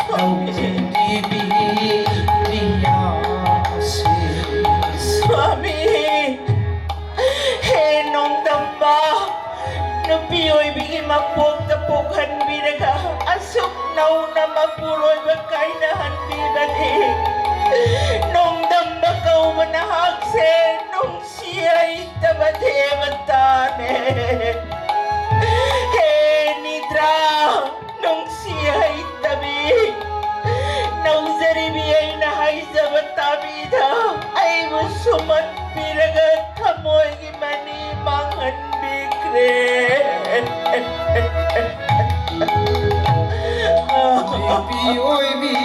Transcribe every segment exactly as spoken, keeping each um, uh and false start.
ꯂꯧꯖꯔꯤꯕꯤ ꯄ꯭ꯔꯤꯌꯥꯁꯦ꯫ ꯁ꯭ꯋꯥꯃꯤ, ꯍꯦ ꯅꯣꯡꯗꯝꯕ, ꯅꯨꯄꯤ ꯑꯣꯏꯕꯤꯒꯤ ꯃꯄꯣꯛꯇ ꯄꯣꯛꯍꯟꯕꯤꯔꯒ ꯑꯁꯨꯛ ꯅꯧꯅ ꯃꯄꯨꯔꯣꯏꯕ ꯀꯥꯏꯅꯍꯟꯕꯤꯕꯅꯤ꯫ ꯅꯣꯡꯗꯝꯕ ꯀꯧꯕ ꯅꯍꯥꯛꯁꯦ ꯅꯨꯡꯁꯤ ꯍꯩꯇꯕ ꯗꯦꯕꯇꯥꯅꯦ꯫ ꯍꯦ ꯅꯤꯗ꯭ꯔꯥ, ꯅꯨꯡꯁꯤ ꯍꯩꯇꯕꯤ, ꯅꯧꯖꯔꯤꯕꯤ ꯑꯩꯅ ꯍꯥꯏꯖꯕ ꯇꯥꯕꯤꯗ ꯑꯩꯕꯨ ꯁꯨꯝꯍꯠꯄꯤꯔꯒ ꯊꯃꯣꯏꯒꯤ ꯃꯅꯤ ꯃꯥꯡꯍꯟꯕꯤꯈ꯭ꯔꯦ꯫ ꯅꯨꯄꯤ ꯑꯣꯏꯕꯤ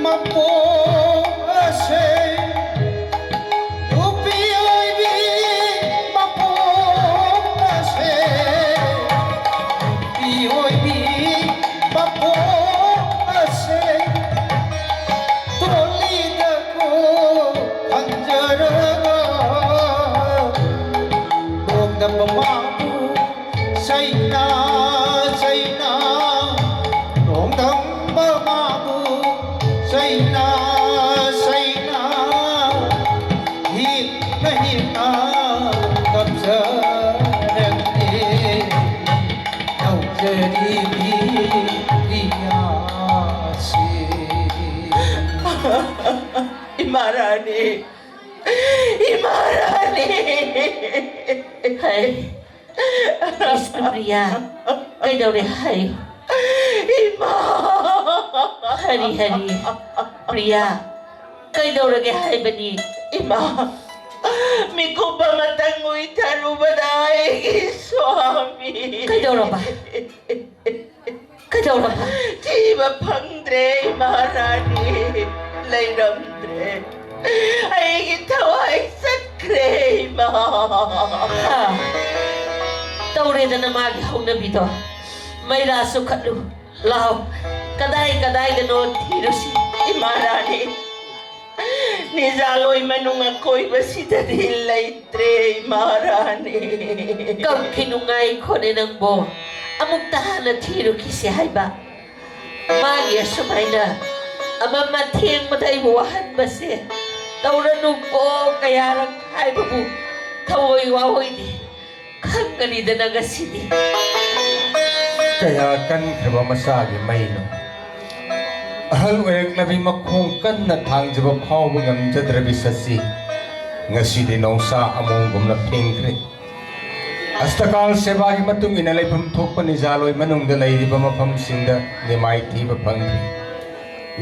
ꯃꯄꯣꯛ ꯑꯁꯦ, ꯅꯨꯄꯤ ꯑꯣꯏꯕꯤ ꯃꯄꯣꯛ ꯑꯁꯦ, ꯅꯨꯄꯤ ꯑꯣꯏꯕꯤ ꯃꯄꯣꯛ ꯑꯁꯦ, ꯇꯣꯜꯂꯤꯗꯀꯣ ꯈꯟꯖꯔꯒ, ꯅꯣꯡꯗꯝꯕ ꯃꯥꯕꯨ ꯆꯩꯅ ꯆꯩꯅ, ꯅꯣꯡꯗꯝꯕ ꯃꯥꯕꯨ ꯆꯩꯅ ꯆꯩꯅ, ꯍꯤꯞꯅ ꯍꯤꯞꯅ ꯀꯞꯆꯔꯝꯃꯤ ꯅꯧꯖꯔꯤꯕꯤ ꯄ꯭ꯔꯤꯌꯥꯁꯤ꯫ ꯏꯃꯥ ꯔꯥꯅꯤ, ꯏꯃꯥ ꯔꯥꯅꯤ꯫ ꯍꯩ, ꯏꯁ, ꯄ꯭ꯔꯤꯌꯥ, ꯀꯩꯗꯧꯔꯦ ꯍꯥꯏꯌꯨ꯫ ꯏꯃꯥ! ꯍꯔꯤ, ꯍꯔꯤ, ꯄ꯭ꯔꯤꯌꯥ, ꯀꯩꯗꯧꯔꯒꯦ ꯍꯥꯏꯕꯅꯤ? ꯏꯃꯥ, ꯃꯤꯀꯨꯞ ꯑꯃꯇꯪ ꯎꯏꯊꯔꯨꯕꯗ ꯑꯩꯒꯤ ꯁ꯭ꯋꯥꯃꯤ꯫ ꯀꯩꯗꯧꯔꯕ? ꯀꯩꯗꯧꯔꯕ? ꯊꯤꯕ ꯐꯪꯗ꯭ꯔꯦ, ꯏꯃꯥ ꯔꯥꯅꯤ꯫ ꯂꯩꯔꯝꯗ꯭ꯔꯦ꯫ ꯑꯩꯒꯤ ꯊꯋꯥꯏ ꯆꯠꯈ꯭ꯔꯦ, ꯏꯃꯥ꯫ ꯍꯥ? ꯇꯧꯔꯦꯗꯅ ꯃꯥꯒꯤ ꯍꯧꯅꯕꯤꯗꯣ꯫ ꯃꯩꯔꯥꯁꯨ ꯈꯠꯂꯨ꯫ ꯂꯥꯎ꯫ ꯀꯗꯥꯏ ꯀꯗꯥꯏꯗꯅꯣ ꯊꯤꯔꯨꯁꯤ꯫ ꯏꯃꯥ ꯔꯥꯅꯤ, ꯅꯤꯖꯥꯂꯣꯏ ꯃꯅꯨꯡ ꯑꯀꯣꯏꯕꯁꯤꯗꯗꯤ ꯂꯩꯇ꯭ꯔꯦ, ꯏꯃꯥ ꯔꯥꯅꯤ꯫ ꯀꯞꯈꯤꯅꯨ, ꯉꯥꯏꯈꯣꯅꯦ ꯅꯪꯕꯣ꯫ ꯑꯃꯨꯛꯇ ꯍꯥꯟꯅ ꯊꯤꯔꯨꯈꯤꯁꯦ ꯍꯥꯏꯕ꯫ ꯃꯥꯒꯤ ꯑꯁꯨꯃꯥꯏꯅ ꯑꯃꯝ ꯑꯊꯦꯡꯕꯗ ꯑꯩꯕꯨ ꯋꯥꯍꯟꯕꯁꯦ ꯇꯧꯔꯅꯨꯀꯣ꯫ ꯀꯌꯥꯔꯛ ꯍꯥꯏꯕꯕꯨ ꯊꯑꯣꯏ ꯋꯥꯑꯣꯏꯗꯦ꯫ ꯈꯪꯒꯅꯤꯗꯅ ꯉꯁꯤꯗꯤ꯫ ꯀꯌꯥ ꯀꯟꯈ꯭ꯔꯕ ꯃꯆꯥꯒꯤ ꯃꯩꯅꯣ꯫ ꯑꯍꯜ ꯑꯣꯏꯔꯛꯂꯕꯤ ꯃꯈꯣꯡ ꯀꯟꯅ ꯊꯥꯡꯖꯕ ꯐꯥꯎꯕ ꯉꯝꯖꯗ꯭ꯔꯕꯤ ꯁꯁꯤ ꯉꯁꯤꯗꯤ ꯅꯣꯡꯁꯥ ꯑꯃꯣꯝꯒꯨꯝꯅ ꯐꯦꯡꯈ꯭ꯔꯦ꯫ ꯑꯁꯇꯀꯥꯜ ꯁꯦꯕꯥꯒꯤ ꯃꯇꯨꯡ ꯏꯟꯅ ꯂꯩꯐꯝ ꯊꯣꯛꯄ ꯅꯤꯖꯥꯂꯣꯏ ꯃꯅꯨꯡꯗ ꯂꯩꯔꯤꯕ ꯃꯐꯝꯁꯤꯡꯗ ꯅꯤꯃꯥꯏ ꯊꯤꯕ ꯐꯪꯈ꯭ꯔꯦ꯫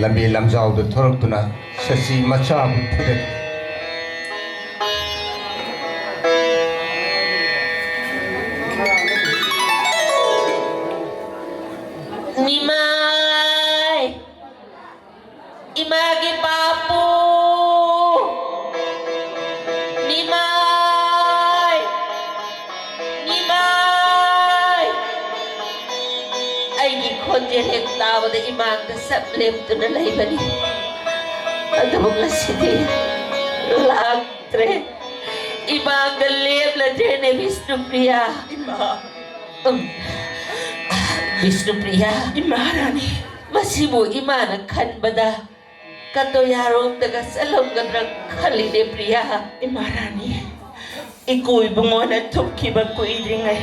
ꯂꯝꯕꯤ ꯂꯝꯖꯥꯎꯗ ꯊꯣꯔꯛꯇꯨꯅ ꯁꯁꯤ ꯃꯆꯥꯕꯨ ꯊꯤꯔꯛꯏ꯫ ꯅꯤꯃꯥꯏ! ꯏꯃꯥꯒꯤ ꯄꯥꯄꯨ! ꯅꯤꯃꯥꯏ! ꯅꯤꯃꯥꯏ! ꯑꯩꯒꯤ ꯈꯣꯟꯖꯦꯜ ꯍꯦꯛ ꯇꯥꯕꯗ ꯏꯃꯥꯡꯗ ꯁꯛ ꯂꯦꯞꯇꯨꯅ ꯂꯩꯕꯅꯤ꯫ ꯑꯗꯨꯕꯨ ꯉꯁꯤꯗꯤ ꯂꯥꯛꯇ꯭ꯔꯦ꯫ ꯏꯃꯥꯡꯗ ꯂꯦꯞꯂꯗ꯭ꯔꯦꯅꯦ, ꯕꯤꯁꯅꯨꯄ꯭ꯔꯤꯌꯥ꯫ ꯏꯃꯥ꯫ ꯎꯝ꯫ ꯕꯤꯁꯅꯨꯄ꯭ꯔꯤꯌꯥ꯫ ꯏꯃꯥ ꯔꯥꯅꯤ꯫ ꯃꯁꯤꯕꯨ ꯏꯃꯥꯅ ꯈꯟꯕꯗ ꯀꯇꯣꯌꯥꯔꯣꯝꯗꯒ ꯆꯠꯂꯝꯒꯗ꯭ꯔꯥ ꯈꯜꯂꯤꯅꯦ, ꯄ꯭ꯔꯤꯌꯥ꯫ ꯏꯃꯥ ꯔꯥꯅꯤ, ꯏꯀꯨ ꯏꯕꯨꯡꯉꯣꯅ ꯊꯨꯞꯈꯤꯕ ꯀꯨꯏꯗ꯭ꯔꯤꯉꯩ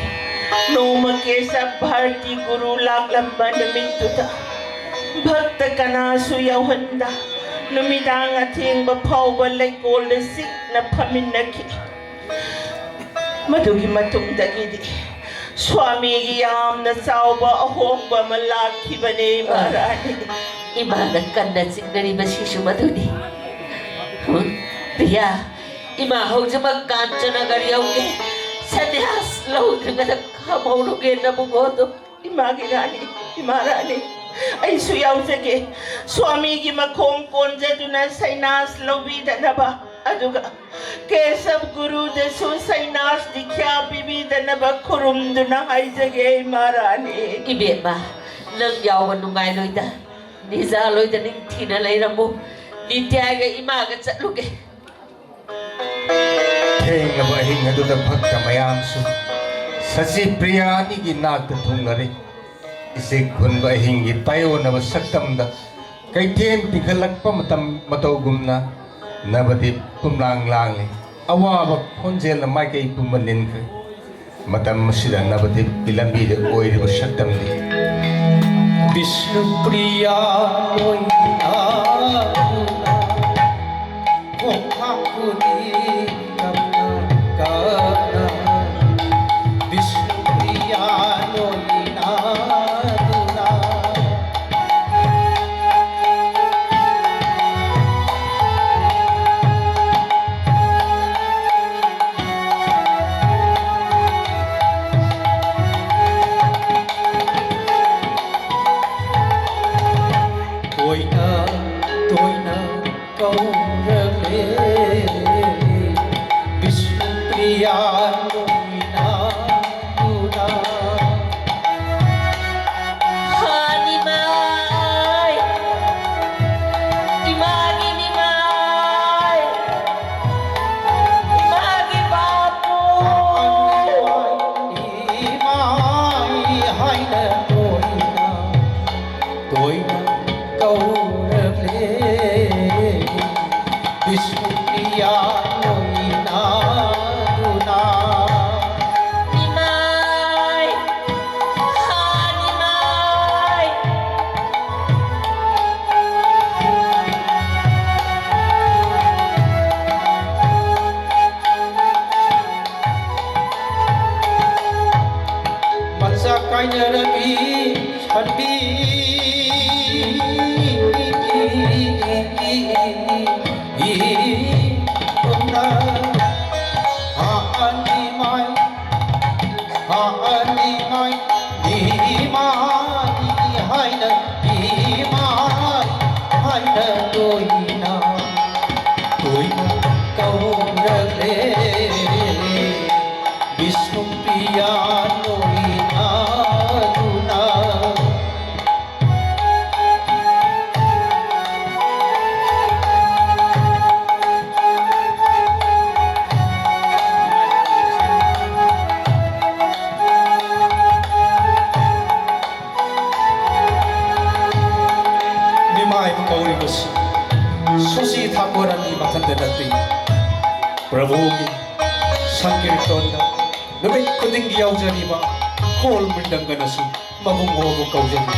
ꯅꯣꯡꯃ ꯀꯦꯁꯕ ꯚꯥꯔꯇꯤ ꯒꯨꯔꯨ ꯂꯥꯛꯂꯝꯕ ꯅꯨꯃꯤꯠꯇꯨꯗ ꯚꯛꯇ ꯀꯅꯥꯁꯨ ꯌꯥꯎꯍꯟꯗ ꯅꯨꯃꯤꯗꯥꯡ ꯑꯊꯦꯡꯕ ꯐꯥꯎꯕ ꯂꯩꯀꯣꯜꯗ ꯆꯤꯛꯅ ꯐꯝꯃꯤꯟꯅꯈꯤ꯫ ꯃꯗꯨꯒꯤ ꯃꯇꯨꯡꯗꯒꯤꯗꯤ ꯁ꯭ꯋꯥꯃꯤꯒꯤ ꯌꯥꯝꯅ ꯆꯥꯎꯕ ꯑꯍꯣꯡꯕ ꯑꯃ ꯂꯥꯛꯈꯤꯕꯅꯦ, ꯃꯍꯥꯔꯥꯅꯤ꯫ ꯏꯃꯥꯅ ꯀꯟꯅ ꯆꯤꯡꯅꯔꯤꯕꯁꯤꯁꯨ ꯃꯗꯨꯅꯤ꯫ ꯍꯨꯝ, ꯄ꯭ꯔꯤꯌꯥ, ꯏꯃꯥ ꯍꯧꯖꯤꯛꯃꯛ ꯀꯥꯟꯆꯅꯒꯔ ꯌꯧꯒꯦ꯫ ꯁꯟꯅ꯭ꯌꯥꯁ ꯂꯧꯗ꯭ꯔꯤꯉꯩꯗ ꯈꯥꯝꯍꯧꯔꯨꯒꯦ ꯅꯕꯨꯡꯉꯣꯗꯣ꯫ ꯏꯃꯥꯒꯤ ꯔꯥꯅꯤ, ꯏꯃꯥ ꯔꯥꯅꯤ, ꯑꯩꯁꯨ ꯌꯥꯎꯖꯒꯦ꯫ ꯁ꯭ꯋꯥꯃꯤꯒꯤ ꯃꯈꯣꯡ ꯀꯣꯟꯖꯗꯨꯅ ꯁꯩꯅꯥꯁ ꯂꯧꯕꯤꯗꯅꯕ, ꯑꯗꯨꯒ ꯀꯦꯁꯕ ꯒꯨꯔꯨꯗꯁꯨ ꯁꯩꯅꯥꯁ ꯗꯤꯈ꯭ꯌꯥ ꯄꯤꯕꯤꯗꯅꯕ ꯈꯨꯔꯨꯝꯗꯨꯅ ꯍꯥꯏꯖꯒꯦ, ꯏꯃꯥ ꯔꯥꯅꯤ꯫ ꯏꯕꯦꯝꯃ, ꯅꯪ ꯌꯥꯎꯕ ꯅꯨꯡꯉꯥꯏꯔꯣꯏꯗ꯫ ꯅꯤꯖꯥꯂꯣꯏꯗ ꯅꯤꯡꯊꯤꯅ ꯂꯩꯔꯝꯃꯨ꯫ ꯅꯤꯇ꯭ꯌꯥꯒ ꯏꯃꯥꯒ ꯆꯠꯂꯨꯒꯦ꯫ ꯊꯦꯡꯂꯕ ꯑꯍꯤꯡ ꯑꯗꯨꯗ ꯚꯛꯇ ꯃꯌꯥꯝꯁꯨ ꯁꯆꯤ ꯄ꯭ꯔꯤꯌꯥ ꯑꯅꯤꯒꯤ ꯅꯥꯛꯇ ꯊꯨꯡꯂꯔꯦ꯫ ꯏꯆꯦꯛ ꯍꯨꯟꯕ ꯑꯍꯤꯡꯒꯤ ꯇꯥꯏꯑꯣꯟꯅꯕ ꯁꯛꯇꯝꯗ ꯀꯩꯊꯦꯜ ꯇꯤꯡꯈꯠꯂꯛꯄ ꯃꯇꯝ ꯃꯇꯧꯒꯨꯝꯅ ꯅꯕꯗꯤꯞ ꯄꯨꯝꯂꯥꯡ ꯂꯥꯡꯂꯤ꯫ ꯑꯋꯥꯕ ꯈꯣꯟꯖꯦꯜꯅ ꯃꯥꯏꯀꯩ ꯄꯨꯝꯕ ꯅꯤꯟꯈ꯭ꯔꯦ꯫ ꯃꯇꯝ ꯑꯁꯤꯗ ꯅꯕꯗꯤꯞꯀꯤ ꯂꯝꯕꯤꯗ ꯑꯣꯏꯔꯤꯕ ꯁꯛꯇꯝꯗꯤ ꯕꯤꯁꯅꯨꯄ꯭ꯔꯤꯌꯥ ꯂꯣꯏꯅ ꯈꯣꯡꯊꯥꯡ ꯈꯨꯗꯤꯡ ꯀꯞꯅ ꯀꯞꯅ ꯕꯤꯁꯅꯨꯄ꯭ꯔꯤꯌꯥ ꯂꯣꯏꯅ ꯇꯣꯏꯅ ꯇꯣꯏꯅ ꯀꯧꯔꯛꯂꯦ ꯕꯤꯁꯅꯨꯄ꯭ꯔꯤꯌꯥ ꯂꯣꯏꯅꯗꯨꯅ꯫ ꯍꯥꯅꯤꯃꯥꯏ, ꯏꯃꯥꯒꯤ ꯃꯤꯃꯥꯏ, ꯏꯃꯥꯒꯤ ꯄꯥꯄꯨ꯫ ꯏꯃꯥꯏ ꯍꯥꯏꯅ ꯇꯣꯏꯅ ꯇꯣꯏꯅ ꯀꯧꯔꯛꯂꯦ ꯕꯤꯁꯅꯨꯄ꯭ꯔꯤꯌꯥ ꯂꯣꯏꯅꯗꯨꯅ꯫ ꯄ꯭ꯔꯚꯨꯒꯤ ꯁꯪꯀꯤꯔꯇꯟꯗ ꯅꯨꯃꯤꯠ ꯈꯨꯗꯤꯡꯒꯤ ꯌꯥꯎꯖꯔꯤꯕ ꯈꯣꯜ ꯃ꯭ꯔꯤꯗꯪꯒꯅꯁꯨ ꯃꯕꯨꯡ ꯃꯧꯕꯨ ꯀꯧꯖꯔꯤ꯫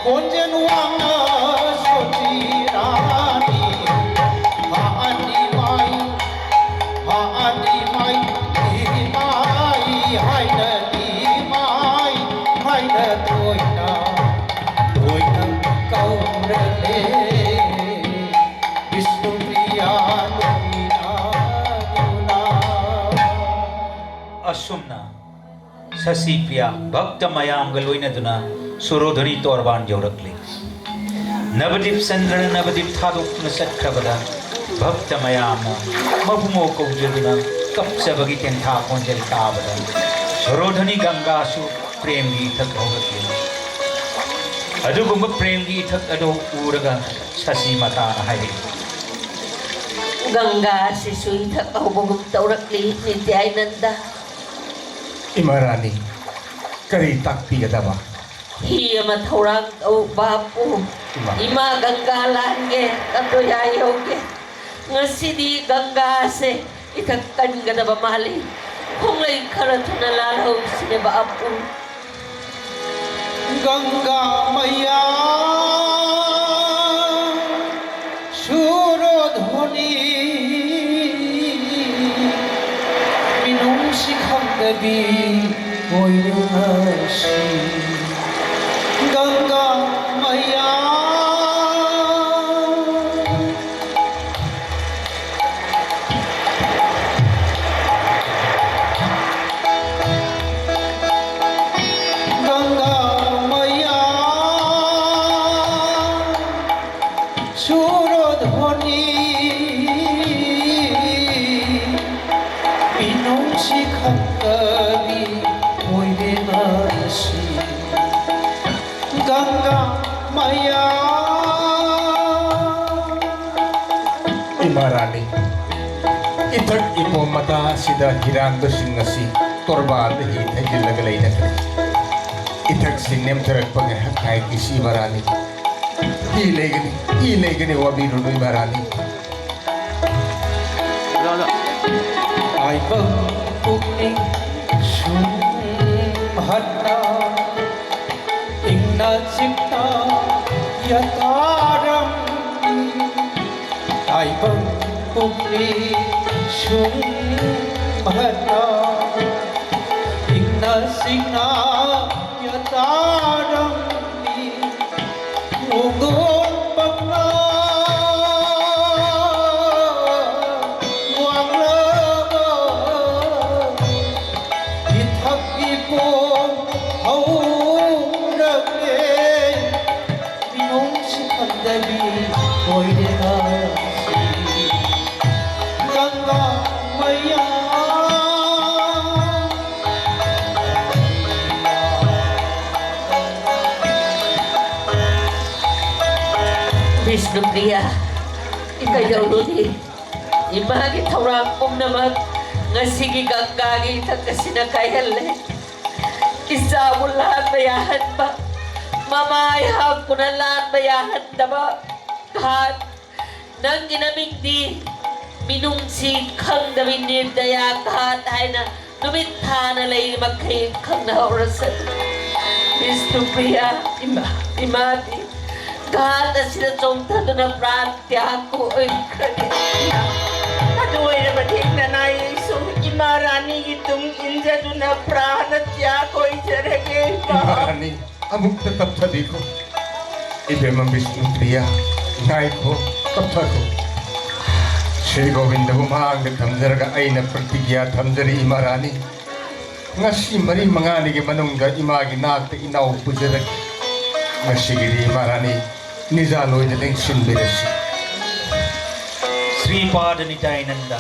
ꯈꯣꯟꯖꯦꯜ ꯋꯥꯡꯅ ꯁꯣꯟꯕꯤꯔꯥꯅꯤ, ꯍꯥ ꯑꯅꯤ ꯃꯥꯏ, ꯍꯥ ꯑꯅꯤ ꯃꯥꯏ, ꯏꯃꯥꯏ ꯍꯥꯏꯅ, ꯏꯃꯥꯏ ꯍꯥꯏꯅ ꯇꯣꯏꯅ, ꯇꯣꯏꯅ ꯀꯧꯔꯂꯦ꯫ ꯕꯤꯁꯅꯨꯄ꯭ꯔꯤꯌꯥ ꯅꯨꯄꯤꯅ ꯇꯨꯅ꯫ ꯑꯁꯨꯝꯅ ꯁꯁꯤ ꯄ꯭ꯔꯤꯌꯥ ꯚꯛꯇ ꯃꯌꯥꯝꯒ ꯂꯣꯏꯅꯗꯨꯅ ꯁꯨꯔꯣꯙꯅꯤ ꯇꯣꯔꯕꯥꯟ ꯌꯧꯔꯛꯂꯤ꯫ ꯅꯕꯗꯤꯞ ꯆꯟꯗ꯭ꯔꯅ ꯅꯕꯗꯤꯞ ꯊꯥꯗꯣꯛꯇꯨꯅ ꯆꯠꯈ꯭ꯔꯕꯗ ꯚꯛꯇ ꯃꯌꯥꯝꯅ ꯃꯕꯨꯡꯉꯣ ꯀꯧꯖꯗꯨꯅ ꯀꯞꯆꯕꯒꯤ ꯇꯦꯟꯊꯥ ꯈꯣꯟꯖꯦꯜ ꯇꯥꯕꯗ ꯁꯨꯔꯣꯙꯅꯤ ꯒꯪꯒꯥꯁꯨ ꯄ꯭ꯔꯦꯝꯒꯤ ꯏꯊꯛ ꯍꯧꯔꯛꯂꯤ꯫ ꯑꯗꯨꯒꯨꯝꯕ ꯄ꯭ꯔꯦꯝꯒꯤ ꯏꯊꯛ ꯑꯗꯨ ꯎꯔꯒ ꯁꯁꯤ ꯃꯇꯥꯅ ꯍꯥꯏꯔꯛꯏ꯫ ꯒꯪꯒꯥ ꯑꯁꯤꯁꯨ ꯏꯊꯛ ꯍꯧꯕꯒꯨꯝ ꯇꯧꯔꯛꯂꯤ, ꯅꯤꯇ꯭ꯌꯥꯅꯟꯗ꯫ ꯏꯃꯥ ꯔꯥꯅꯤ, ꯀꯔꯤ ꯇꯥꯛꯄꯤꯒꯗꯕ? ꯍꯤ ꯑꯃ ꯊꯧꯔꯥꯡ ꯇꯧ, ꯚꯥꯄꯨ꯫ ꯏꯃꯥ꯫ ꯏꯃꯥ ꯒꯪꯒꯥ ꯂꯥꯟꯒꯦ, ꯀꯇꯣꯌꯥ ꯌꯧꯒꯦ꯫ ꯉꯁꯤꯗꯤ ꯒꯪꯒꯥꯁꯦ ꯏꯊꯛ ꯀꯟꯒꯗꯕ ꯃꯥꯜꯂꯤ꯫ ꯈꯣꯡꯂꯩ ꯈꯔ ꯊꯨꯅ ꯂꯥꯜꯍꯧꯁꯤꯅꯦ, ꯚꯥꯄꯨ꯫ ꯒꯪꯒꯥ ꯃꯩꯌꯥ ꯁꯨꯔꯣꯙꯣꯅꯤ, ꯃꯤꯅꯨꯡꯁꯤ ꯈꯪꯗꯕꯤ ꯑꯣꯏꯔꯤꯕꯁꯤ꯫ ꯒꯪꯒꯥ ꯃꯩꯌꯥ꯫ ꯒꯪꯒꯥ ꯃꯩꯌꯥ ꯁꯨꯔꯣꯙꯣꯅꯤ, ꯃꯤꯅꯨꯡꯁꯤ ꯈꯪꯗꯕꯤ ꯑꯣꯏꯔꯦ ꯉꯁꯤ꯫ ꯒꯪꯒꯥ ꯃꯩꯌꯥ꯫ ꯏꯃꯥ ꯔꯥꯅꯤ, ꯏꯊꯛ ꯏꯄꯣꯝ ꯃꯇꯥ ꯑꯁꯤꯗ ꯍꯤꯔꯥꯟꯕꯁꯤꯡ ꯑꯁꯤ ꯇꯣꯔꯕꯥꯟꯗ ꯍꯤ ꯊꯩꯖꯤꯜꯂꯒ ꯂꯩꯅꯈ꯭ꯔꯦ꯫ ꯏꯊꯛꯁꯤꯡ ꯅꯦꯝꯊꯔꯛꯄ ꯉꯥꯏꯍꯥꯛ ꯉꯥꯏꯈꯤꯁꯤ, ꯏꯃꯥ ꯔꯥꯅꯤ꯫ ꯍꯤ ꯂꯩꯒꯅꯤ, ꯍꯤ ꯂꯩꯒꯅꯤ, ꯋꯥꯕꯤꯔꯨꯅꯨ, ꯏꯃꯥ ꯔꯥꯅꯤ꯫ ꯇꯥꯏꯕꯪ ꯄꯨꯛꯅꯤꯡ ꯁꯨꯝꯍꯠꯅ ꯏꯪꯅ ꯆꯤꯛꯅ ꯌꯥꯇꯥꯔꯝꯃꯤ꯫ ꯇꯥꯏꯕꯪ ꯄꯨꯛꯅꯤꯡ ꯁꯨꯝꯍꯠꯅ ꯏꯪꯅ ꯆꯤꯛꯅ ꯌꯥꯇꯥꯔꯝꯃꯤ꯫ ꯄꯨꯡꯗꯣꯟ ꯄꯛꯅ ꯋꯥꯡꯂꯕ ꯏꯊꯛ ꯏꯄꯣꯝ ꯈꯪꯗꯕꯤ ꯑꯣꯏꯔꯦ ꯉꯁꯤ ꯒꯪꯒꯥ ꯃꯩꯌꯥ꯫ ꯕꯤꯁꯅꯨꯄ꯭ꯔꯤꯌꯥ, ꯀꯩꯗꯧꯔꯨꯅꯤ? ꯏꯃꯥꯒꯤ ꯊꯧꯔꯥꯡ ꯄꯨꯝꯅꯃꯛ ꯉꯁꯤꯒꯤ ꯒꯪꯒꯥꯒꯤ ꯏꯊꯛ ꯑꯁꯤꯅ ꯀꯥꯏꯍꯜꯂꯦ꯫ ꯏꯆꯥꯕꯨ ꯂꯥꯟꯕ ꯌꯥꯍꯟꯕ, ꯃꯃꯥ ꯑꯩꯍꯥꯛꯄꯨꯅ ꯂꯥꯟꯕ ꯌꯥꯍꯟꯗꯕ ꯘꯥꯠ, ꯅꯪꯒꯤ ꯅꯃꯤꯡꯗꯤ ꯃꯤꯅꯨꯡꯁꯤ ꯈꯪꯗꯕꯤ ꯅꯤꯔꯗꯌꯥ ꯘꯥꯠ ꯍꯥꯏꯅ ꯅꯨꯃꯤꯠ ꯊꯥꯅ ꯂꯩꯔꯤ ꯃꯈꯩ ꯈꯪꯅꯍꯧꯔꯁꯅꯨ꯫ ꯕꯤꯁꯅꯨꯄ꯭ꯔꯤꯌꯥ, ꯏꯃꯥ, ꯏꯃꯥꯗꯤ ꯘꯥꯠ ꯑꯁꯤꯗ ꯆꯣꯡꯊꯗꯨꯅ ꯄ꯭ꯔꯥꯟ ꯇ꯭ꯌꯥꯒ ꯑꯣꯏꯈ꯭ꯔꯦ꯫ ꯑꯗꯨ ꯑꯣꯏꯔꯕꯗꯤ ꯅꯅꯥꯏ ꯑꯩꯁꯨ ꯏꯃꯥ ꯔꯥꯅꯤꯒꯤ ꯇꯨꯡ ꯏꯟꯖꯗꯨꯅ ꯄ꯭ꯔꯥꯟ ꯇ꯭ꯌꯥꯒ ꯑꯣꯏꯖꯔꯒꯦ, ꯏꯃꯥ꯫ ꯏꯃꯥ ꯔꯥꯅꯤ, ꯑꯃꯨꯛꯇ ꯇꯞꯊꯕꯤꯈꯣ꯫ ꯏꯕꯦꯝꯃ ꯕꯤꯁꯅꯨꯄ꯭ꯔꯤꯌꯥ, ꯉꯥꯏꯈꯣ, ꯇꯞꯊꯈꯣ꯫ ꯁ꯭ꯔꯤ ꯒꯣꯕꯤꯟꯗꯕꯨ ꯃꯥꯡꯗ ꯊꯝꯖꯔꯒ ꯑꯩꯅ ꯄ꯭ꯔꯇꯤꯒ꯭ꯌꯥ ꯊꯝꯖꯔꯤ, ꯏꯃꯥ ꯔꯥꯅꯤ꯫ ꯉꯁꯤ ꯃꯔꯤ ꯃꯉꯥꯅꯤꯒꯤ ꯃꯅꯨꯡꯗ ꯏꯃꯥꯒꯤ ꯅꯥꯛꯇ ꯏꯅꯥꯎ ꯄꯨꯖꯔꯒꯦ꯫ ꯉꯁꯤꯒꯤꯗꯤ ꯏꯃꯥ ꯔꯥꯅꯤ ꯅꯤꯖꯥꯂꯣꯏꯗ ꯂꯦꯡꯁꯤꯟꯕꯤꯔꯁꯤ꯫ ꯁ꯭ꯔꯤꯄꯥꯗ ꯅꯤꯇꯥꯏꯅꯟꯗ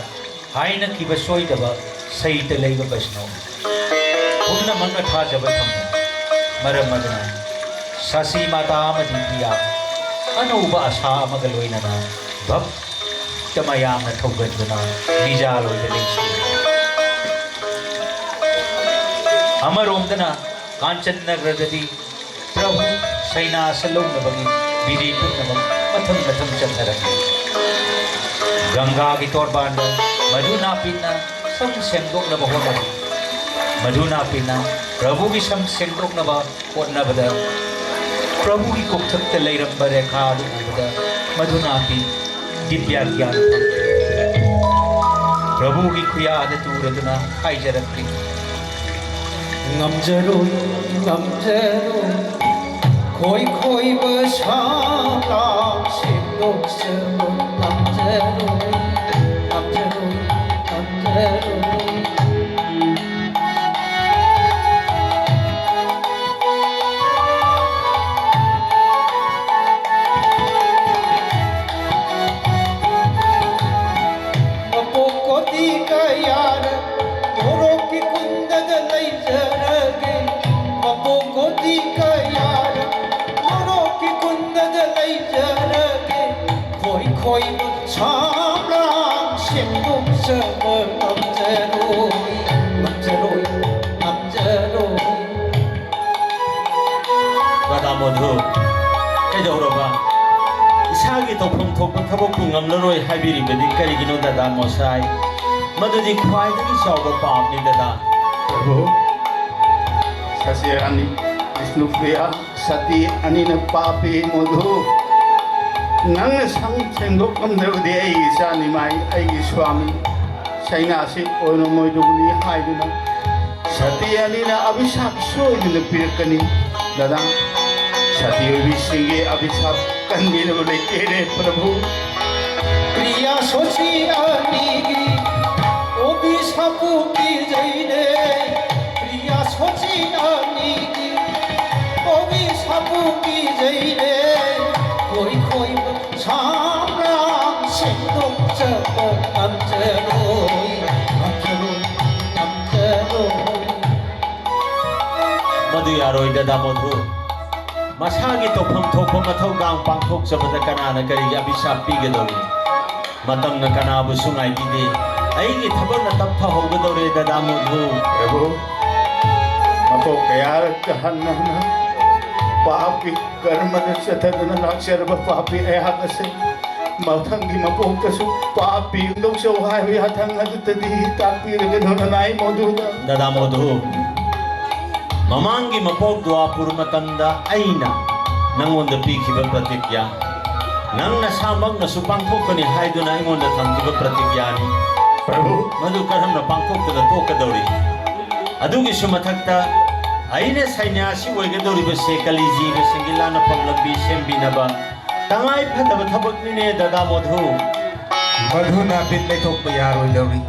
ꯍꯥꯏꯅꯈꯤꯕ ꯁꯣꯏꯗꯕ ꯁꯩꯇ ꯂꯩꯕ ꯕꯩꯁꯅꯧ ꯄꯨꯝꯅꯃꯛꯅ ꯊꯥꯖꯕ ꯊꯝꯃꯨ꯫ ꯃꯔꯝ ꯑꯗꯨꯅ ꯁꯥꯁꯤ ꯃꯥꯇꯥ ꯑꯃꯗꯤ ꯄ꯭ꯔꯤꯌꯥ ꯑꯅꯧꯕ ꯑꯁꯥ ꯑꯃꯒ ꯂꯣꯏꯅꯅ ꯚꯛꯇ ꯃꯌꯥꯝꯅ ꯊꯧꯒꯟꯗꯨꯅ ꯅꯤꯖꯥꯂꯣꯏꯗ ꯂꯦꯡꯁꯤꯜꯂꯤ꯫ ꯑꯃꯔꯣꯝꯗꯅ ꯀꯥꯟꯆꯟ ꯅꯒꯔꯗꯗꯤ ꯄ꯭ꯔꯚꯨ ꯁꯩꯅꯥꯁ ꯂꯧꯅꯕꯒꯤ ꯕꯤꯙꯤ ꯄꯨꯝꯅꯃꯛ ꯃꯊꯪ ꯃꯊꯪ ꯆꯠꯊꯔꯛꯂꯤ꯫ ꯒꯪꯒꯥꯒꯤ ꯇꯣꯔꯕꯥꯟꯗ ꯃꯙꯨꯅꯥꯄꯤꯅ ꯁꯝ ꯁꯦꯡꯗꯣꯛꯅꯕ ꯍꯣꯠꯅꯔꯤ꯫ ꯃꯙꯨꯅꯥꯄꯤꯅ ꯄ꯭ꯔꯚꯨꯒꯤ ꯁꯝ ꯁꯦꯡꯗꯣꯛꯅꯕ ꯍꯣꯠꯅꯕꯗ ꯄ꯭ꯔꯚꯨꯒꯤ ꯀꯣꯛꯊꯛꯇ ꯂꯩꯔꯝꯕ ꯔꯦꯈꯥ ꯑꯗꯨ ꯎꯕꯗ ꯃꯙꯨꯅꯥꯄꯤ ꯗꯤꯕ꯭ꯌꯥ ꯒ꯭ꯌꯥꯟ ꯐꯪꯈꯤ꯫ ꯄ꯭ꯔꯚꯨꯒꯤ ꯈꯨꯌꯥꯗ ꯇꯨꯔꯗꯨꯅ ꯍꯥꯏꯖꯔꯛꯂꯤ꯫ ꯉꯝꯖꯔꯣꯏ, ꯉꯝꯖꯔꯣꯏ, ꯈꯣꯏ ꯈꯣꯏꯕ ꯁꯥꯂꯥ ꯁꯦꯝꯗꯣꯛꯆꯕ ꯉꯝꯖꯔꯣꯏ, ꯉꯝꯖꯔꯣꯏ, ꯉꯝꯖꯔꯣꯏ꯫ ꯀꯣꯇꯤ ꯀꯌꯥꯔ ꯅꯣꯔꯣꯛꯀꯤ ꯀꯨꯟꯗꯗ ꯂꯩꯖꯔꯒꯦ꯫ ꯈꯣꯏ ꯈꯣꯏꯕ ꯁꯥꯝꯂꯥꯡ ꯁꯦꯝꯗꯣꯛꯆꯕ ꯉꯝꯖꯔꯣꯏ, ꯉꯝꯖꯔꯣꯏ, ꯉꯝꯖꯔꯣꯏ꯫ ꯔꯥꯙꯥ ꯃꯣꯙꯨ, ꯀꯩꯗꯧꯔꯕ? ꯏꯁꯥꯒꯤ ꯇꯧꯐꯝ ꯊꯣꯛꯄ ꯊꯕꯛꯄꯨ ꯉꯝꯂꯔꯣꯏ ꯍꯥꯏꯕꯤꯔꯤꯕꯗꯤ ꯀꯔꯤꯒꯤꯅꯣ, ꯗꯥꯗꯥ ꯃꯣꯁꯥꯏ? ꯃꯗꯨꯗꯤ ꯈ꯭ꯋꯥꯏꯗꯒꯤ ꯆꯥꯎꯕ ꯄꯥꯞꯅꯤ, ꯗꯥꯗꯥ꯫ ꯄ꯭ꯔꯚꯨ, ꯁꯇꯤ ꯑꯅꯤ, ꯕꯤꯁꯅꯨꯄ꯭ꯔꯤꯌꯥ, ꯁꯇꯤ ꯑꯅꯤꯅ ꯄꯥꯄꯤ ꯃꯣꯙꯨ꯫ ꯅꯪꯅ ꯁꯝ ꯁꯦꯡꯗꯣꯛ ꯉꯝꯗ꯭ꯔꯕꯗꯤ ꯑꯩꯒꯤ ꯏꯆꯥ ꯅꯤꯃꯥꯏ, ꯑꯩꯒꯤ ꯁ꯭ꯋꯥꯃꯤ ꯁꯩꯅꯥꯁꯤ ꯑꯣꯏꯔꯝꯃꯣꯏꯗꯧꯕꯅꯤ ꯍꯥꯏꯗꯨꯅ ꯁꯇꯤ ꯑꯅꯤꯅ ꯑꯚꯤꯁꯥꯞ ꯁꯣꯏꯗꯅ ꯄꯤꯔꯛꯀꯅꯤ꯫ ꯗꯥꯗꯥ, ꯁꯇꯤ ꯑꯣꯏꯕꯤꯁꯤꯡꯒꯤ ꯑꯚꯤꯁꯥꯞ ꯀꯟꯕꯤꯅꯕ ꯂꯩꯇꯦꯅꯦ ꯄ꯭ꯔꯚꯨ꯫ ꯄ꯭ꯔꯤꯌꯥ ꯁꯣꯆꯤ ꯑꯅꯤꯒꯤ ꯑꯣꯕꯤꯁꯥꯞꯄꯨ ꯀꯤꯖꯩꯅꯦ꯫ ꯄ꯭ꯔꯤꯌꯥ ꯁꯣꯆꯤ ꯑꯅꯤꯒꯤ ꯑꯣꯕꯤꯁꯥꯞꯄꯨ ꯀꯤꯖꯩꯅꯦ꯫ ꯈꯣꯏ ꯈꯣꯏꯕ ꯁꯥꯝꯂꯥꯡ ꯁꯦꯡꯗꯣꯛꯆꯕ ꯉꯝꯖꯔꯣꯏ, ꯉꯝꯖꯔꯣꯏ, ꯉꯝꯖꯔꯣꯏ꯫ ꯃꯗꯨ ꯌꯥꯔꯣꯏ, ꯗꯥꯗꯥ ꯃꯣꯙꯨ꯫ ꯃꯁꯥꯒꯤ ꯇꯧꯐꯝ ꯊꯣꯛꯄ ꯃꯊꯧꯗꯥꯡ ꯄꯥꯡꯊꯣꯛꯆꯕꯗ ꯀꯅꯥꯅ ꯀꯔꯤꯒꯤ ꯑꯚꯤꯁꯥꯞ ꯄꯤꯒꯗꯧꯔꯤ? ꯃꯇꯝꯅ ꯀꯅꯥꯕꯨꯁꯨ ꯉꯥꯏꯕꯤꯗꯦ꯫ ꯑꯩꯒꯤ ꯊꯕꯛꯅ ꯇꯞꯊꯍꯧꯒꯗꯧꯔꯦ, ꯗꯥꯗꯥ ꯃꯣꯙꯨ꯫ ꯄ꯭ꯔꯚꯨ, ꯃꯄꯣꯛ ꯀꯌꯥꯔꯛꯇ ꯍꯟꯅ ꯍꯟꯅ ꯄꯥꯞꯀꯤ ꯀꯔꯃꯗ ꯆꯠꯊꯗꯨꯅ ꯂꯥꯛꯆꯔꯕ ꯄꯥꯄꯤ ꯑꯩꯍꯥꯛ ꯑꯁꯤ ꯃꯊꯪꯒꯤ ꯃꯄꯣꯛꯇꯁꯨ ꯄꯥꯄꯤ ꯍꯨꯟꯗꯣꯛꯆꯧ ꯍꯥꯏꯕ ꯌꯥꯊꯪ ꯑꯗꯨꯇꯗꯤ ꯇꯥꯛꯄꯤꯔꯒꯅꯨ ꯅꯅꯥꯏ ꯃꯣꯙꯨꯗ꯫ ꯗꯥꯗꯥ ꯃꯣꯙꯨ, ꯃꯃꯥꯡꯒꯤ ꯃꯄꯣꯛ ꯗ꯭ꯋꯥꯄꯨꯔ ꯃꯇꯝꯗ ꯑꯩꯅ ꯅꯪꯉꯣꯟꯗ ꯄꯤꯈꯤꯕ ꯄ꯭ꯔꯇꯤꯒ꯭ꯌꯥ, ꯅꯪ ꯅꯁꯥꯃꯛꯅꯁꯨ ꯄꯥꯡꯊꯣꯛꯀꯅꯤ ꯍꯥꯏꯗꯨꯅ ꯑꯩꯉꯣꯟꯗ ꯊꯝꯈꯤꯕ ꯄ꯭ꯔꯇꯤꯒ꯭ꯌꯥꯅꯤ꯫ ꯄ꯭ꯔꯚꯨ꯫ ꯃꯗꯨ ꯀꯔꯝꯅ ꯄꯥꯡꯊꯣꯛꯇꯅ ꯇꯣꯛꯀꯗꯧꯔꯤ? ꯑꯗꯨꯒꯤꯁꯨ ꯃꯊꯛꯇ ꯑꯩꯅ ꯁꯩꯅ꯭ꯌꯥꯁꯤ ꯑꯣꯏꯒꯗꯧꯔꯤꯕꯁꯦ ꯀꯂꯤ ꯖꯤꯕꯁꯤꯡꯒꯤ ꯂꯥꯟꯅꯐꯝ ꯂꯝꯕꯤ ꯁꯦꯝꯕꯤꯅꯕ ꯇꯉꯥꯏ ꯐꯗꯕ ꯊꯕꯛꯅꯤꯅꯦ, ꯗꯥꯗꯥ ꯃꯣꯙꯨ꯫ ꯃꯗꯨ ꯅꯥꯄꯤꯠ ꯂꯩꯊꯣꯛꯄ ꯌꯥꯔꯣꯏꯗꯧꯔꯤ꯫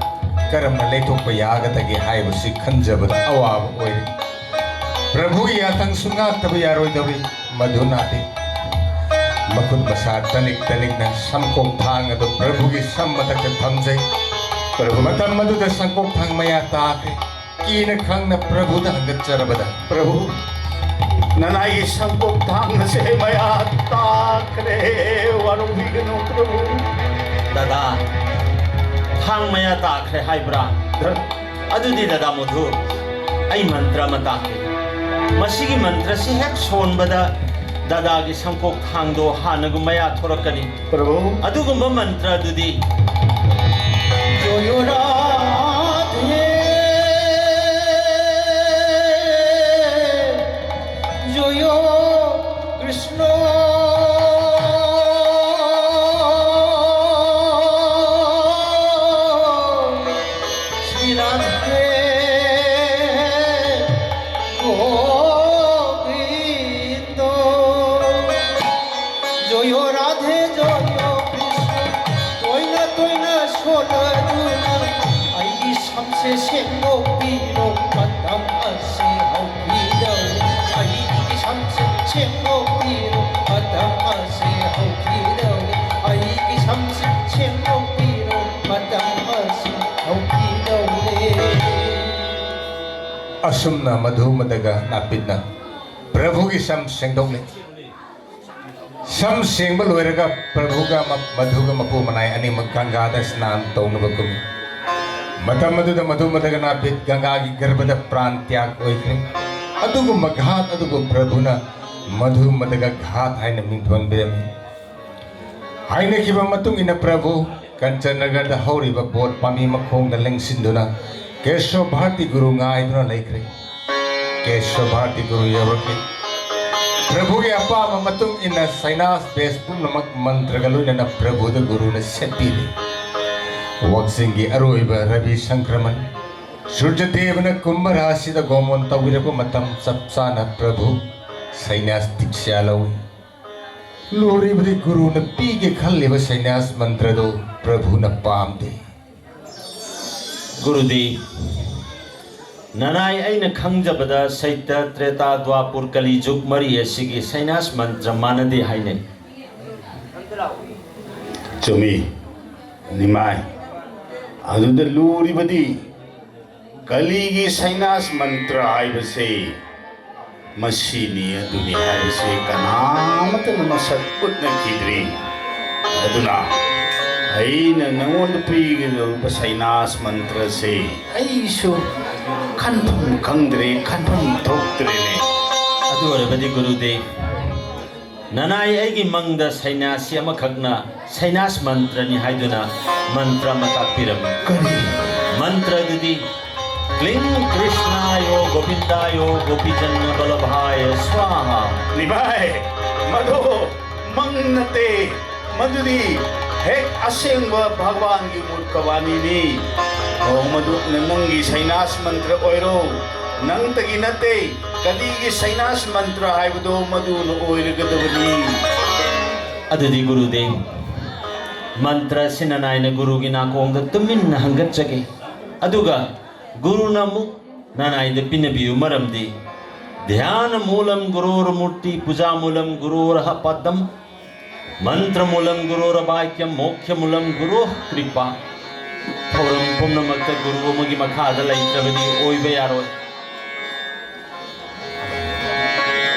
ꯀꯔꯝꯅ ꯂꯩꯊꯣꯛꯄ ꯌꯥꯒꯗꯒꯦ ꯍꯥꯏꯕꯁꯤ ꯈꯟꯖꯕꯗ ꯑꯋꯥꯕ ꯑꯣꯏꯔꯤ꯫ ꯄ꯭ꯔꯚꯨꯒꯤ ꯌꯥꯊꯪꯁꯨ ꯉꯥꯛꯇꯕ ꯌꯥꯔꯣꯏꯗꯧꯔꯤ꯫ ꯃꯗꯨ ꯅꯥꯄꯤꯠ꯫ ꯃꯈꯨꯠ ꯃꯁꯥ ꯇꯅꯤꯛ ꯇꯅꯤꯛꯅ ꯁꯝꯀꯣꯛ ꯊꯥꯡ ꯑꯗꯨ ꯄ꯭ꯔꯚꯨꯒꯤ ꯁꯝ ꯃꯊꯛꯇ ꯊꯝꯖꯩ꯫ ꯄ꯭ꯔꯚꯨ꯫ ꯃꯇꯝ ꯑꯗꯨꯗ ꯁꯝꯀꯣꯛ ꯊꯥꯡ ꯃꯌꯥ ꯇꯥꯈ꯭ꯔꯦ꯫ ꯀꯤꯅ ꯈꯪꯅ ꯄ꯭ꯔꯚꯨꯗ ꯍꯪꯒꯠꯆꯔꯕꯗ, ꯄ꯭ꯔꯚꯨ, ꯅꯅꯥꯏꯒꯤ ꯁꯪꯄꯣꯛ ꯊꯥꯡ ꯑꯁꯦ ꯃꯌꯥ ꯇꯥꯈ꯭ꯔꯦ꯫ ꯋꯥꯔꯧꯕꯤꯒꯅꯨ ꯄ꯭ꯔꯚꯨ꯫ ꯗꯥꯗꯥ, ꯊꯥꯡ ꯃꯌꯥ ꯇꯥꯈ꯭ꯔꯦ ꯍꯥꯏꯕ꯭ꯔꯥ? ꯗ- ꯑꯗꯨꯗꯤ ꯗꯥꯗꯥ ꯃꯣꯙꯨ, ꯑꯩ ꯃꯟꯇ꯭ꯔ ꯑꯃ ꯇꯥꯛꯀꯦ꯫ ꯃꯁꯤꯒꯤ ꯃꯟꯇ꯭ꯔꯁꯤ ꯍꯦꯛ ꯁꯣꯟꯕꯗ ꯗꯥꯗꯥꯒꯤ ꯁꯪꯄꯣꯛ ꯊꯥꯡꯗꯣ ꯍꯥꯟꯅꯒꯨꯝ ꯃꯌꯥ ꯊꯣꯔꯛꯀꯅꯤ꯫ ꯄ꯭ꯔꯚꯨ꯫ ꯑꯗꯨꯒꯨꯝꯕ ꯃꯟꯇ꯭ꯔ ꯑꯗꯨꯗꯤ ꯖꯣꯌꯣ ꯔꯥꯙꯦ, ꯖꯣꯌꯣ ꯀ꯭ꯔꯤꯁꯅ, ꯁ꯭ꯔꯤ ꯔꯥꯙꯦ ꯒꯣꯕꯤꯟꯗ꯫ ꯖꯣꯌꯣ ꯔꯥꯙꯦ ꯖꯣꯌꯣ ꯀ꯭ꯔꯤꯁꯅ, ꯇꯣꯏꯅ ꯇꯣꯏꯅ ꯁꯣꯜꯂꯗꯨꯅ ꯑꯩꯒꯤ ꯁꯝꯁꯦ ꯁꯦꯡꯗꯣꯛꯄꯤꯔꯣ꯫ ꯃꯇꯝ ꯑꯁꯤ ꯍꯧꯈꯤꯗꯧꯔꯦ, ꯑꯩꯒꯤ ꯁꯝꯁꯦ ꯁꯦꯡꯗꯣꯛꯄꯤꯔꯣ꯫ ꯃꯇꯝ ꯑꯁꯤ ꯍꯧꯈꯤꯗꯧꯔꯦ, ꯑꯩꯒꯤ ꯁꯝꯁꯦ ꯁꯦꯡꯗꯣꯛꯄꯤꯔꯣ꯫ ꯃꯇꯝ ꯑꯁꯤ ꯍꯧꯈꯤꯗꯧꯔꯦ꯫ ꯑꯁꯨꯝꯅ ꯃꯙꯨ ꯃꯗꯒ ꯅꯥꯄꯤꯠꯅ ꯄ꯭ꯔꯚꯨꯒꯤ ꯁꯝ ꯁꯦꯡꯗꯣꯛꯂꯤ꯫ ꯁꯝ ꯁꯦꯡꯕ ꯂꯣꯏꯔꯒ ꯄ꯭ꯔꯚꯨꯒ ꯃ-, ꯃꯙꯨꯒ ꯃꯄꯨ ꯃꯅꯥꯏ ꯑꯅꯤꯃꯛ ꯒꯪꯒꯥꯗ ꯁ꯭ꯅꯥꯟ ꯇꯧꯅꯕ ꯀꯨꯝꯃꯤ꯫ ꯃꯇꯝ ꯑꯗꯨꯗ ꯃꯙꯨ ꯃꯗꯒ ꯅꯥꯄꯤꯠ ꯒꯪꯒꯥꯒꯤ ꯒꯔꯚꯗ ꯄ꯭ꯔꯥꯟ ꯇ꯭ꯌꯥꯒ ꯑꯣꯏꯈ꯭ꯔꯦ꯫ ꯑꯗꯨꯒꯨꯝꯕ ꯘꯥꯠ ꯑꯗꯨꯕꯨ ꯄ꯭ꯔꯚꯨꯅ ꯃꯙꯨ ꯃꯗꯒ ꯘꯥꯠ ꯍꯥꯏꯅ ꯃꯤꯡꯊꯣꯟꯕꯤꯔꯝꯃꯤ꯫ ꯍꯥꯏꯅꯈꯤꯕ ꯃꯇꯨꯡ ꯏꯟꯅ ꯄ꯭ꯔꯚꯨ ꯀꯟꯆꯟꯅꯒꯔꯗ ꯍꯧꯔꯤꯕ ꯕꯣꯠ ꯄꯥꯝꯕꯤ ꯃꯈꯣꯡꯗ ꯂꯦꯡꯁꯤꯟꯗꯨꯅ ꯀꯦꯁ꯭ꯋ ꯚꯥꯔꯇꯤ ꯒꯨꯔꯨ ꯉꯥꯏꯗꯨꯅ ꯂꯩꯈ꯭ꯔꯦ꯫ ꯀꯦꯁ꯭ꯋ ꯚꯥꯔꯇꯤ ꯒꯨꯔꯨ ꯌꯧꯔꯛꯂꯤ꯫ ꯄ꯭ꯔꯚꯨꯒꯤ ꯑꯄꯥꯝꯕ ꯃꯇꯨꯡ ꯏꯟꯅ ꯁꯩꯅꯥꯁ ꯕꯦꯁ ꯄꯨꯝꯅꯃꯛ ꯃꯟꯇ꯭ꯔꯒ ꯂꯣꯏꯅꯅ ꯄ꯭ꯔꯚꯨꯗ ꯒꯨꯔꯨꯅ ꯁꯦꯠꯄꯤꯔꯤ꯫ ꯋꯥꯛꯆꯤꯡꯒꯤ ꯑꯔꯣꯏꯕ ꯔꯕꯤ ꯁꯪꯀ꯭ꯔꯃꯟ ꯁꯨꯔꯖꯗꯦꯕꯅ ꯀꯨꯝꯚ ꯔꯥꯁꯤꯗ ꯒꯣꯃꯣꯟ ꯇꯧꯕꯤꯔꯛꯄ ꯃꯇꯝ ꯆꯞ ꯆꯥꯅ ꯄ꯭ꯔꯚꯨ ꯁꯩꯅꯥꯁ ꯗꯤꯛꯁ꯭ꯌꯥ ꯂꯧꯏ꯫ ꯂꯨꯔꯤꯕꯗꯤ ꯒꯨꯔꯨꯅ ꯄꯤꯒꯦ ꯈꯜꯂꯤꯕ ꯁꯩꯅ꯭ꯌꯥꯁ ꯃꯟꯇ꯭ꯔꯗꯨ ꯄ꯭ꯔꯚꯨꯅ ꯄꯥꯝꯗꯦ꯫ ꯒꯨꯔꯨꯗꯤ, ꯅꯅꯥꯏ ꯑꯩꯅ ꯈꯪꯖꯕꯗ ꯁꯩꯇ, ꯇ꯭ꯔꯦꯇꯥ, ꯗ꯭ꯋꯥꯄꯨꯔ, ꯀꯂꯤ ꯖꯨꯒ ꯃꯔꯤ ꯑꯁꯤꯒꯤ ꯁꯩꯅ꯭ꯌꯥꯁ ꯃꯟꯇ꯭ꯔ ꯃꯥꯟꯅꯗꯦ ꯍꯥꯏꯅꯩ꯫ ꯆꯨꯝꯃꯤ, ꯅꯤꯃꯥꯏ꯫ ꯑꯗꯨꯗ ꯂꯨꯔꯤꯕꯗꯤ ꯀꯂꯤꯒꯤ ꯁꯩꯅ꯭ꯌꯥꯁ ꯃꯟꯇ꯭ꯔ ꯍꯥꯏꯕꯁꯤ ꯃꯁꯤꯅꯤ ꯑꯗꯨꯅꯤ ꯍꯥꯏꯕꯁꯤ ꯀꯅꯥꯃꯠꯇꯅ ꯃꯁꯛ ꯎꯠꯅꯈꯤꯗ꯭ꯔꯤ꯫ ꯑꯗꯨꯅ ꯑꯩꯅ ꯅꯉꯣꯟꯗ ꯄꯤꯒꯗꯧꯔꯤꯕ ꯁꯩꯅꯥꯁ ꯃꯟꯇ꯭ꯔꯁꯦ ꯑꯩꯁꯨ ꯈꯟꯐꯝ ꯈꯪꯗ꯭ꯔꯦ, ꯈꯟꯐꯝ ꯊꯣꯛꯇ꯭ꯔꯦꯅꯦ꯫ ꯑꯗꯨ ꯑꯣꯏꯔꯕꯗꯤ ꯒꯨꯔꯨꯗꯦꯕ, ꯅꯅꯥꯏ ꯑꯩꯒꯤ ꯃꯪꯗ ꯁꯩꯅꯥꯁꯤ ꯑꯃꯈꯛꯅ ꯁꯩꯅꯥꯁ ꯃꯟꯇ꯭ꯔꯅꯤ ꯍꯥꯏꯗꯨꯅ ꯃꯟꯇ꯭ꯔ ꯑꯃ ꯇꯥꯛꯄꯤꯔꯝꯃꯤ꯫ ꯀꯔꯤ? ꯃꯟꯇ꯭ꯔ ꯑꯗꯨꯗꯤ ꯀ꯭ꯂꯤꯡ ꯀ꯭ꯔꯤꯁꯅꯥꯌꯣ ꯒꯣꯕꯤꯟꯗꯥꯌꯣ ꯒꯣꯄꯤꯖꯟꯅ ꯕꯜꯂꯚꯥꯌ ꯁ꯭ꯋꯥꯍꯥ꯫ ꯅꯤꯃꯥꯏ, ꯃꯗꯨ ꯃꯪ ꯅꯠꯇꯦ, ꯃꯗꯨꯗꯤ ꯍꯦꯛ ꯑꯁꯦꯡꯕ ꯚꯒꯋꯥꯟꯒꯤ ꯃꯨꯔꯈꯕꯥꯅꯤꯅꯤ꯫ ꯑꯣ, ꯃꯗꯨꯅ ꯅꯪꯒꯤ ꯁꯩꯅꯥꯁ ꯃꯟꯇ꯭ꯔ ꯑꯣꯏꯔꯣ, ꯅꯪꯇꯒꯤ ꯅꯠꯇꯦ꯫ ꯀꯂꯤꯒꯤ ꯁꯩꯅꯥꯁ ꯃꯟꯇ꯭ꯔ ꯍꯥꯏꯕꯗꯣ ꯃꯗꯨꯅ ꯑꯣꯏꯔꯒꯗꯕꯅꯤ꯫ ꯑꯗꯨꯗꯤ ꯒꯨꯔꯨꯗꯦꯕ, ꯃꯟꯇ꯭ꯔ ꯑꯁꯤ ꯅꯅꯥꯏꯅ ꯒꯨꯔꯨꯒꯤ ꯅꯥꯀꯣꯡꯗ ꯇꯨꯃꯤꯟꯅ ꯍꯪꯒꯠꯆꯒꯦ꯫ ꯑꯗꯨꯒ ꯒꯨꯔꯨꯅ ꯑꯃꯨꯛ ꯅꯅꯥꯏꯗ ꯄꯤꯅꯕꯤꯌꯨ, ꯃꯔꯝꯗꯤ ꯙ꯭ꯌꯥꯅ ꯃꯨꯂꯝ ꯒꯨꯔꯣꯔ ꯃꯨꯔꯇꯤ, ꯄꯨꯖꯥ ꯃꯨꯂꯝ ꯒꯨꯔꯣꯔ ꯄꯗꯝ, ꯃꯟꯇ꯭ꯔ ꯃꯨꯂꯝ ꯒꯨꯔꯣꯔ ꯕꯥꯀ꯭ꯌꯝ, ꯃꯣꯈ꯭ꯌ ꯃꯨꯂꯝ ꯒꯨꯔꯣ ꯀ꯭ꯔꯤꯄꯥ꯫ ꯊꯧꯔꯝ ꯄꯨꯝꯅꯃꯛꯇ ꯒꯨꯔꯨ ꯑꯃꯒꯤ ꯃꯈꯥꯗ ꯂꯩꯇ꯭ꯔꯕꯗꯤ ꯑꯣꯏꯕ ꯌꯥꯔꯣꯏ꯫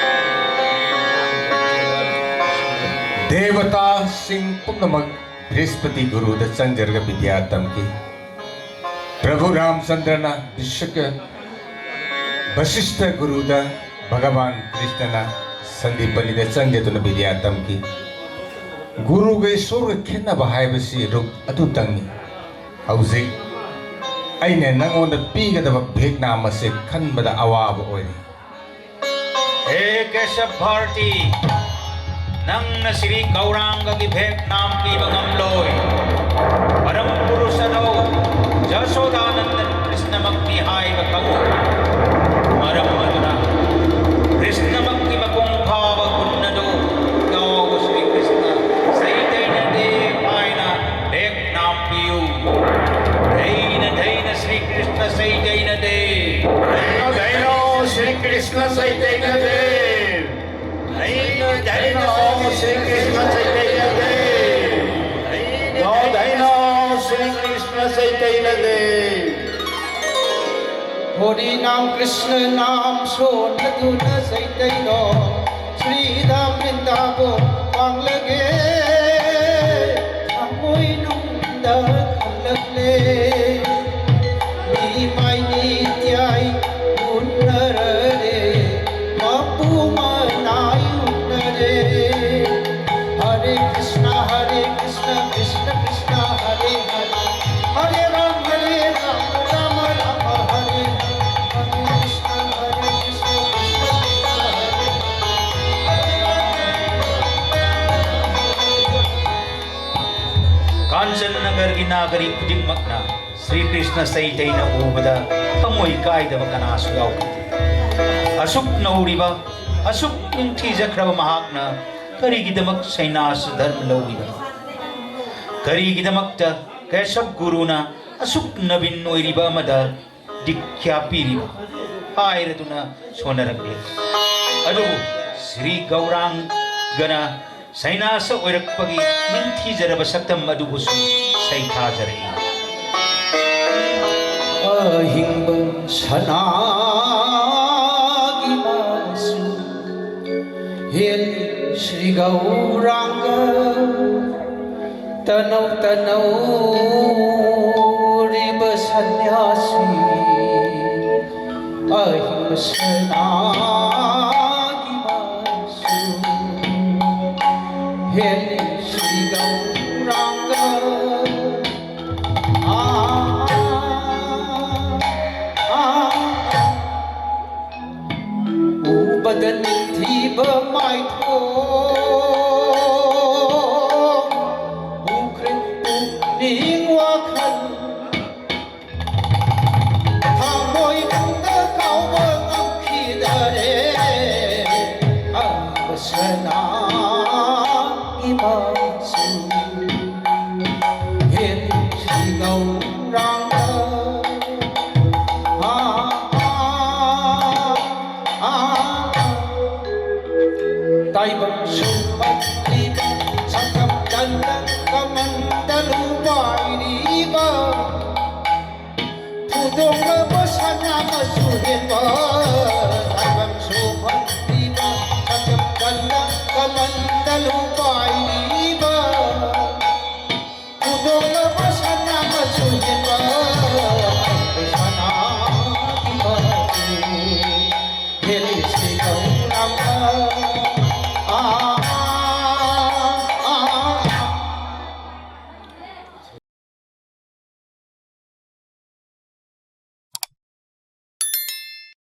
ꯗꯦꯕꯇꯥꯁꯤꯡ ꯄꯨꯝꯅꯃꯛ ꯕ꯭ꯔꯤꯍꯁꯄꯇꯤ ꯒꯨꯔꯨꯗ ꯆꯪꯖꯔꯒ ꯕꯤꯗ꯭ꯌꯥ ꯇꯝꯈꯤ꯫ ꯄ꯭ꯔꯚꯨ ꯔꯥꯝꯆꯟꯗ꯭ꯔꯅ ꯕꯤꯁ꯭ꯋꯀ ꯚꯁꯤꯁ꯭ꯊ ꯒꯨꯔꯨꯗ ꯚꯒꯋꯥꯟ ꯀ꯭ꯔꯤꯁꯅꯅ ꯁꯟꯗꯤꯄꯅꯤꯗ ꯆꯪꯖꯗꯨꯅ ꯕꯤꯗ꯭ꯌꯥ ꯇꯝꯈꯤ꯫ ꯒꯨꯔꯨꯒ ꯏꯁꯣꯔꯒ ꯈꯦꯠꯅꯕ ꯍꯥꯏꯕꯁꯤ ꯔꯨꯞ ꯑꯗꯨꯇꯪꯅꯤ꯫ ꯍꯧꯖꯤꯛ ꯑꯩꯅ ꯅꯪꯉꯣꯟꯗ ꯄꯤꯒꯗꯕ ꯚꯦꯛꯅꯥꯝ ꯑꯁꯤ ꯈꯟꯕꯗ ꯑꯋꯥꯕ ꯑꯣꯏꯔꯤ꯫ ꯍꯦ ꯀꯦꯁꯕ ꯚꯥꯔꯇꯤ, ꯅꯪꯅ ꯁ꯭ꯔꯤ ꯒꯧꯔꯥꯡꯒꯒꯤ ꯚꯦꯛꯅꯥꯝ ꯄꯤꯕ ꯉꯝꯂꯣꯏ꯫ ꯄꯔꯝ ꯄꯨꯔꯨꯁ ꯑꯗꯣ ꯖꯁꯣꯗꯥꯅꯟꯗꯟ ꯀ꯭ꯔꯤꯁꯅꯃꯛꯅꯤ ꯍꯥꯏꯕ ꯈꯪꯉꯨ꯫ ꯃꯔꯝ ꯑꯗꯨꯅ ꯀ꯭ꯔꯤꯁꯅꯃꯛꯀꯤ ꯃꯄꯨꯡ ꯐꯥꯕ ꯒꯨꯟ ꯑꯗꯨ ꯀꯥꯎꯕ ꯁ꯭ꯔꯤ ꯀ꯭ꯔꯤꯁꯅ ꯆꯩꯇꯩꯅ ꯗꯦꯕ ꯍꯥꯏꯅ ꯚꯦꯛꯅꯥꯝ ꯄꯤꯌꯨ꯫ ꯙꯩꯅ ꯙꯩꯅ ꯁ꯭ꯔꯤ ꯀ꯭ꯔꯤꯁꯅ ꯆꯩꯇꯩꯅ ꯗꯦꯕ꯫ ꯙꯩꯅꯣ ꯙꯩꯅꯣ ꯁ꯭ꯔꯤ ꯀ꯭ꯔꯤꯁꯅ ꯆꯩꯇꯩꯅ ꯗꯦꯕ꯫ ꯙꯩꯅꯣ ꯙꯩꯅꯣ ꯁ꯭ꯔꯤ ꯀ꯭ꯔꯤꯁꯅ ꯆꯩꯇꯩꯅ ꯗꯦꯕ꯫ ꯙꯩꯅꯣ ꯙꯩꯅꯣ ꯁ꯭ꯔꯤ ꯀ꯭ꯔꯤꯁꯅ ꯆꯩꯇꯩꯅ ꯗꯦꯕ꯫ ꯍꯣꯔꯤ ꯅꯥꯝ ꯀ꯭ꯔꯤꯁꯅ ꯅꯥꯝ ꯁꯣꯟꯅꯗꯨꯅ ꯆꯩꯇꯩꯅꯣ ꯁ꯭ꯔꯤꯗꯥꯝ ꯕ꯭ꯔꯤꯟꯗꯥꯕꯣꯟ ꯄꯥꯡꯂꯒꯦ꯫ ꯊꯃꯣꯏꯅꯨꯡꯗ ꯈꯜꯂꯛꯂꯦ꯫ ꯃꯤꯃꯥꯏ ꯃꯤꯇ꯭ꯌꯥꯏ ꯎꯟꯅꯔꯔꯦ꯫ ꯃꯄꯨ ꯃꯅꯥꯏ ꯎꯟꯅꯔꯦ꯫ ꯍꯔꯦ ꯀ꯭ꯔꯤꯁꯅ ꯍꯔꯦ ꯀ꯭ꯔꯤꯁꯅ ꯀ꯭ꯔꯤꯁꯅ ꯀ꯭ꯔꯤꯁꯅ ꯍꯔꯦ ꯍꯔꯦ꯫ ꯍꯔꯦ ꯔꯥꯝ ꯍꯔꯦ ꯔꯥꯝ ꯔꯥꯝ ꯔꯥꯝ ꯍꯔꯦ ꯍꯔꯦ꯫ ꯍꯔꯦ ꯀ꯭ꯔꯤꯁꯅ ꯍꯔꯦ ꯀ꯭ꯔꯤꯁꯅ ꯀ꯭ꯔꯤꯁꯅ ꯀ꯭ꯔꯤꯁꯅ ꯍꯔꯦ ꯍꯔꯦ꯫ ꯀꯥꯟꯆꯟ ꯅꯒꯔꯒꯤ ꯅꯥꯒꯔꯤꯛ ꯈꯨꯗꯤꯡꯃꯛꯅ ꯁ꯭ꯔꯤ ꯀ꯭ꯔꯤꯁꯅ ꯆꯩꯇꯩꯅ ꯎꯕꯗ ꯊꯃꯣꯏ ꯀꯥꯏꯗꯕ ꯀꯅꯥꯁꯨ ꯌꯥꯎꯈꯤꯗꯦ꯫ ꯑꯁꯨꯛ ꯅꯧꯔꯤꯕ, ꯑꯁꯨꯛ ꯅꯤꯡꯊꯤꯖꯈ꯭ꯔꯕ ꯃꯍꯥꯛꯅ ꯀꯔꯤꯒꯤꯗꯃꯛ ꯁꯩꯅꯥꯁ ꯙꯔꯃ ꯂꯧꯔꯤꯕꯅꯣ? ꯀꯔꯤꯒꯤꯗꯃꯛꯇ ꯀꯦꯁꯕ ꯒꯨꯔꯨꯅ ꯑꯁꯨꯛ ꯅꯕꯤꯟ ꯑꯣꯏꯔꯤꯕ ꯑꯃꯗ ꯗꯤꯛꯈ꯭ꯌꯥ ꯄꯤꯔꯤꯕ ꯍꯥꯏꯔꯗꯨꯅ ꯁꯣꯟꯅꯔꯛꯂꯤ꯫ ꯑꯗꯨꯕꯨ ꯁ꯭ꯔꯤ ꯒꯧꯔꯥꯡꯒꯅ ꯁꯩꯅꯥꯁ ꯑꯣꯏꯔꯛꯄꯒꯤ ꯅꯤꯡꯊꯤꯖꯔꯕ ꯁꯛꯇꯝ ꯑꯗꯨꯕꯨꯁꯨ ꯁꯩꯊꯥꯖꯔꯛꯏ꯫ ꯑꯍꯤꯡꯕ ꯁꯅꯥꯒꯤ ꯃꯆꯨ ꯍꯦꯜꯂꯤ ꯁ꯭ꯔꯤ ꯒꯧꯔꯥꯡꯒ꯫ ꯇꯅꯧ ꯇꯅꯧꯔꯤꯕ ꯁꯟꯌꯥꯁꯤ ꯑꯍꯤꯡꯕ ꯁꯅꯥꯒꯤ ꯃꯆꯨ ꯍꯦꯜꯂꯤ ꯁ꯭ꯔꯤ ꯒꯧꯔꯥꯡꯒ꯫ ꯎꯕꯗ ꯅꯤꯡꯊꯤꯕ ꯃꯥꯏꯊꯣꯡ ꯎꯈ꯭ꯔꯦ ꯄꯨꯛꯅꯤꯡ ꯋꯥꯈꯜ꯫ ꯊꯃꯣꯏꯅꯨꯡꯗ ꯀꯥꯎꯕ ꯉꯝꯈꯤꯗꯔꯦ꯫ ꯑꯁꯅꯥꯒꯤ ꯃꯆꯨ ꯍꯦꯟꯁꯤ ꯒꯧꯔꯥꯡꯒ꯫ ꯑꯥ, ꯑꯥ, ꯑꯥ, ꯑꯥ꯫ ꯇꯥꯏꯕꯪ ꯁꯨꯝꯕꯠꯂꯤꯕ ꯁꯛꯇꯝ ꯇꯟꯗ ꯀꯃꯟꯗ ꯂꯨꯄꯥꯏꯔꯤꯕ ꯐꯨꯗꯣꯛꯂꯕ ꯁꯅꯥ Heli si kong lam